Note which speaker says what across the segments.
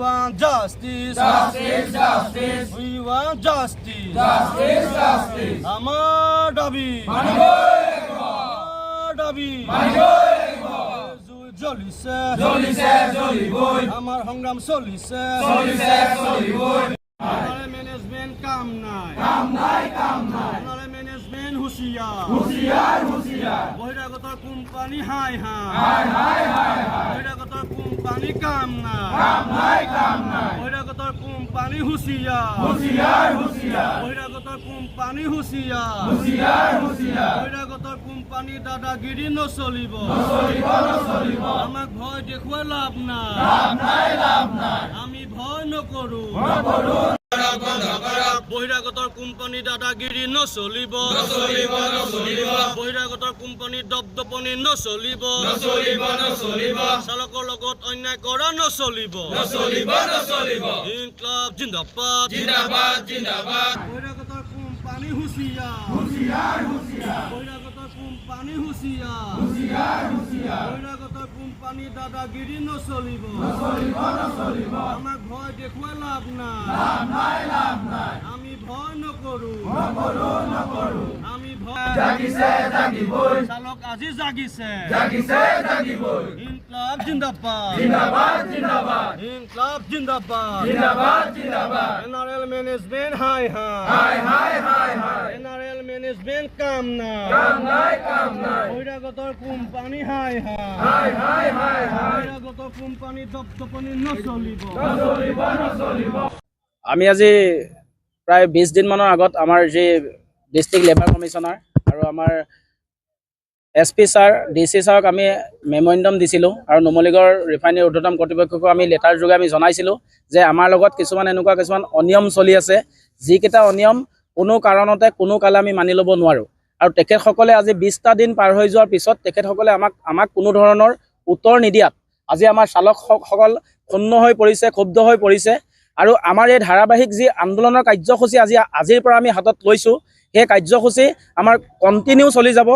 Speaker 1: want justice.
Speaker 2: Justice, justice.
Speaker 1: We want justice.
Speaker 2: Justice, justice.
Speaker 1: আমাৰ দাবী,
Speaker 2: মানিবই লাগিব।
Speaker 1: আমাৰ দাবী।
Speaker 2: মানিবই লাগিব।
Speaker 1: জুই জ্বলিছে,
Speaker 2: জ্বলিছে, জ্বলিবই।
Speaker 1: আমাৰ সংগ্ৰাম চলিছে,
Speaker 2: চলিছে, চলিবই।
Speaker 1: আমাৰ মেনেজমেণ্ট কাম নাই,
Speaker 2: কাম নাই, কাম নাই।
Speaker 1: আমাৰ মেনেজমেণ্ট হুঁচিয়াৰ।
Speaker 2: হুঁচিয়াৰ, হুঁচিয়াৰ।
Speaker 1: বহিৰাগতৰ কোম্পানী হাই হাই।
Speaker 2: হাই হাই, হাই হাই।
Speaker 1: বহিৰাগতৰ কোম্পানী কাম নাই,
Speaker 2: কাম নাই, কাম নাই।
Speaker 1: বহিৰাগতৰ কোম্পানী হুঁচিয়াৰ।
Speaker 2: হুঁচিয়াৰ, হুঁচিয়াৰ।
Speaker 1: বহিৰাগতৰ কোম্পানী হুঁচিয়াৰ।
Speaker 2: হুঁচিয়াৰ, হুঁচিয়াৰ।
Speaker 1: বহিৰাগতৰ কোম্পানী দাদাগিৰি নচলিব।
Speaker 2: নচলিব, নচলিব।
Speaker 1: আমাক ভয় দেখুৱাই লাভ নাই।
Speaker 2: লাভ নাই, লাভ নাই।
Speaker 1: আমি ভয় নকৰো।
Speaker 2: নকৰো।
Speaker 1: বহিৰাগতৰ কোম্পানী দাদাগিৰি নচলিব।
Speaker 2: নচলিব, নচলিব।
Speaker 1: বহিৰাগতৰ কোম্পানী দপদপনি নচলিব।
Speaker 2: নচলিব, নচলিব।
Speaker 1: চালকৰ লগত অন্যায় কৰা নচলিব।
Speaker 2: নচলিব, নচলিব।
Speaker 1: ইনকলাব জিন্দাবাদ।
Speaker 2: জিন্দাবাদ, জিন্দাবাদ।
Speaker 1: বহিৰাগতৰ কোম্পানী হুঁচিয়াৰ।
Speaker 2: হুঁচিয়াৰ, হুঁচিয়াৰ।
Speaker 1: বহিৰাগতৰ কোম্পানী হুঁচিয়াৰ।
Speaker 2: হুঁচিয়াৰ, হুঁচিয়াৰ।
Speaker 1: বহিৰাগতৰ কোম্পানী দাদাগিৰি নচলিব।
Speaker 2: নচলিব, নচলিব।
Speaker 1: আমাক ভয় দেখুৱাই লাভ নাই।
Speaker 2: লাভ নাই, লাভ নাই।
Speaker 1: আমি ভয় নকৰো।
Speaker 2: নকৰো, নকৰো।
Speaker 1: আমি ভয়
Speaker 2: জাগিছে, জাগিবই।
Speaker 1: চালক আজি জাগিছে,
Speaker 2: জাগিছে, জাগিবই।
Speaker 1: ইনকলাব জিন্দাবাদ।
Speaker 2: জিন্দাবাদ, জিন্দাবাদ।
Speaker 1: ইনকলাব জিন্দাবাদ।
Speaker 2: জিন্দাবাদ, জিন্দাবাদ।
Speaker 1: এনআরএল ম্যানেজমেন্ট হাই হাই।
Speaker 2: হাই হাই, হাই হাই।
Speaker 1: এনআরএল ম্যানেজমেন্ট কাম নাই,
Speaker 2: কাম নাই, কাম নাই।
Speaker 1: বহিৰাগতৰ কোম্পানী হাই হাই।
Speaker 2: হাই হাই, হাই হাই।
Speaker 1: বহিৰাগতৰ কোম্পানী দপদপনি নচলিব।
Speaker 2: নচলিব, নচলিব।
Speaker 3: আমি আজি প্ৰায় 20 দিনমানৰ আগত আমাৰ যি ডিষ্ট্ৰিক্ট লেবাৰ কমিশ্যনাৰ আৰু আমাৰ S P sir, D C ছাৰক আমি মেমৰেণ্ডাম দিছিলোঁ আৰু নুমলীগড় ৰিফাইনেৰী ঊৰ্ধতম কৰ্তৃপক্ষকো আমি লেটাৰ যোগে আমি জনাইছিলোঁ যে আমাৰ লগত কিছুমান এনেকুৱা কিছুমান অনিয়ম চলি আছে, যিকেইটা অনিয়ম কোনো কাৰণতে কোনো কালে আমি মানি ল'ব নোৱাৰোঁ। আৰু তেখেতসকলে আজি 20টা দিন পাৰ হৈ যোৱাৰ পিছত তেখেতসকলে আমাক কোনো ধৰণৰ উত্তৰ নিদিয়াত আজি আমাৰ চালকসকল ক্ষুণ্ণ হৈ পৰিছে, ক্ষুব্ধ হৈ পৰিছে। আৰু আমাৰ এই ধাৰাবাহিক যি আন্দোলনৰ কাৰ্যসূচী আজিৰ পৰা আমি হাতত লৈছোঁ, সেই কাৰ্যসূচী আমাৰ কণ্টিনিউ চলি যাব,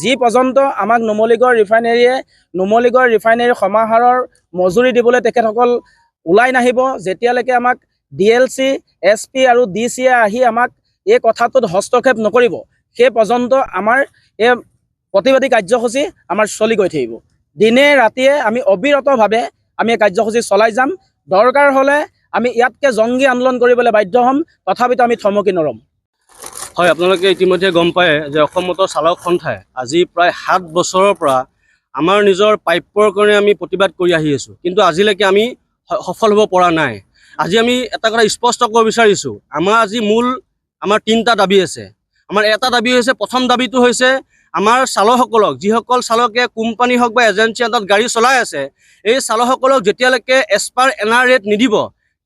Speaker 3: যি পৰ্যন্ত আমাক নুমলীগড় ৰিফাইনেৰী সমাহাৰৰ মজুৰি দিবলৈ তেখেতসকল ওলাই নাহিব। যেতিয়ালৈকে আমাক D L C, S P আৰু ডি চিয়ে আহি আমাক এই কথাটোত হস্তক্ষেপ নকৰিব, সেই পৰ্যন্ত আমাৰ এই প্ৰতিবাদী কাৰ্যসূচী আমাৰ চলি গৈ থাকিব। দিনে ৰাতিয়ে আমি অবিৰতভাৱে আমি এই কাৰ্যসূচী চলাই যাম। দৰকাৰ হ'লে আমি ইয়াতকৈ জংগী আন্দোলন কৰিবলৈ বাধ্য হ'ম, তথাপিতো আমি থমকি নৰম।
Speaker 4: হয়, আপোনালোকে ইতিমধ্যে গম পায় যে অসম মটৰ চালক সন্থাই আজি প্ৰায় 7 বছৰৰ পৰা আমাৰ নিজৰ প্ৰাপ্যৰ কাৰণে আমি প্ৰতিবাদ কৰি আহি আছোঁ। কিন্তু আজিলৈকে আমি সফল হ'ব পৰা নাই। আজি আমি এটা কথা স্পষ্ট কৰিব বিচাৰিছোঁ। আমাৰ আজি মূল আমাৰ তিনিটা দাবী আছে। আমাৰ এটা দাবী হৈছে, প্ৰথম দাবীটো হৈছে আমাৰ চালকসকলক, যিসকল চালকে কোম্পানী হওক বা এজেঞ্চি আণ্ডাৰত গাড়ী চলাই আছে, এই চালকসকলক যেতিয়ালৈকে as per N R rate নিদিব,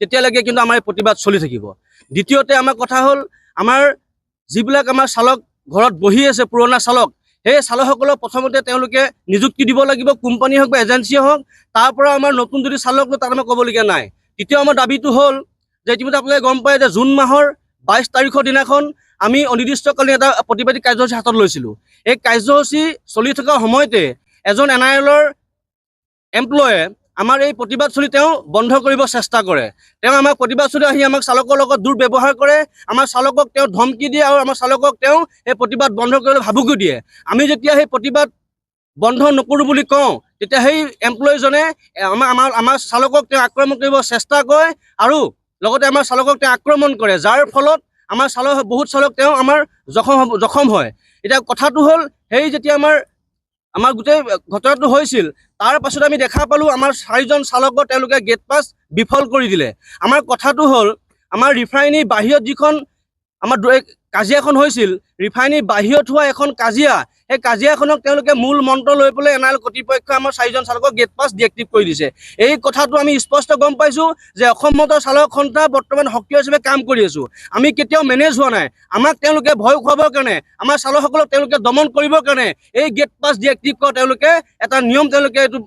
Speaker 4: তেতিয়ালৈকে কিন্তু আমাৰ এই প্ৰতিবাদ চলি থাকিব। দ্বিতীয়তে আমাৰ কথা হ'ল, আমাৰ যিবিলাক আমাৰ চালক ঘৰত বহি আছে, পুৰণা চালক, সেই চালকসকলক প্ৰথমতে তেওঁলোকে নিযুক্তি দিব লাগিব, কোম্পানী হওক বা এজেঞ্চিয়ে হওক। তাৰ পৰা আমাৰ নতুন যদি চালক লয়, তাত আমাৰ ক'বলগীয়া নাই। তৃতীয় আমাৰ দাবীটো হ'ল যে ইতিমধ্যে আপোনালোকে গম পায় যে জুন মাহৰ 22 তাৰিখৰ দিনাখন আমি অনিৰ্দিষ্টকালীন এটা প্ৰতিবাদী কাৰ্যসূচী হাতত লৈছিলোঁ। এই কাৰ্যসূচী চলি থকা সময়তে এজন এন আৰ এলৰ এমপ্লয়ে আমাৰ এই প্ৰতিবাদস্থলী তেওঁ বন্ধ কৰিব চেষ্টা কৰে। তেওঁ আমাক প্ৰতিবাদস্থলী আহি আমাক চালকৰ লগত দুৰ্ব্যৱহাৰ কৰে। আমাৰ চালকক তেওঁ ধমকি দিয়ে আৰু আমাৰ চালকক তেওঁ সেই প্ৰতিবাদ বন্ধ কৰিবলৈ ভাবুকি দিয়ে। আমি যেতিয়া সেই প্ৰতিবাদ বন্ধ নকৰোঁ বুলি কওঁ, তেতিয়া সেই এমপ্লয়ীজনে আমাৰ আমাৰ আমাৰ চালকক তেওঁ আক্ৰমণ কৰিব চেষ্টা কৰে আৰু লগতে আমাৰ চালকক তেওঁ আক্ৰমণ কৰে, যাৰ ফলত আমাৰ চালক, বহুত চালক তেওঁ আমাৰ জখম হয়। এতিয়া কথাটো হ'ল, সেই যেতিয়া আমাৰ আমাৰ গোটেই ঘটনাটো হৈছিল, তাৰ পাছত আমি দেখা পালোঁ আমাৰ চাৰিজন চালকৰ তেওঁলোকে গেট পাছ বিফল কৰি দিলে। আমাৰ কথাটো হ'ল, আমাৰ ৰিফাইনেৰী বাহিৰত যিখন আমাৰ কাজিয়াখন হৈছিল, ৰিফাইনেৰী বাহিৰত হোৱা এখন কাজিয়া, সেই কাজিয়াখনক তেওঁলোকে মূল মন্ত্ৰ লৈ পেলাই এন আৰ এল কৰ্তৃপক্ষই আমাৰ চাৰিজন চালকক গেট পাছ ডিএক্টিভ কৰি দিছে। এই কথাটো আমি স্পষ্ট গম পাইছোঁ যে অসম মটৰ চালক সন্থা বৰ্তমান সক্ৰিয় হিচাপে কাম কৰি আছোঁ। আমি কেতিয়াও মেনেজ হোৱা নাই। আমাক তেওঁলোকে ভয় খুৱাবৰ কাৰণে, আমাৰ চালকসকলক তেওঁলোকে দমন কৰিবৰ কাৰণে এই গেট পাছ ডিএক্টিভ কৰা তেওঁলোকে এটা নিয়ম, তেওঁলোকে এইটো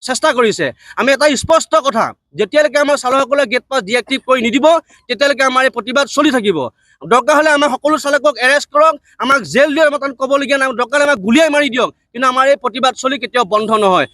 Speaker 4: চেষ্টা কৰিছে। আমি এটা স্পষ্ট কথা, যেতিয়ালৈকে আমাৰ চালকসকলে গেট পাছ ডিএক্টিভ কৰি নিদিব, তেতিয়ালৈকে আমাৰ এই প্ৰতিবাদ চলি থাকিব। দৰকাৰ হ'লে আমাৰ সকলো চালকক এৰেষ্ট কৰক, আমাক জেল দিয়ক, আমাক তাত ক'বলগীয়া নাই। দৰকাৰ হ'লে আমাক গুলীয়াই মাৰি দিয়ক, কিন্তু আমাৰ এই প্ৰতিবাদ চলি কেতিয়াও বন্ধ নহয়।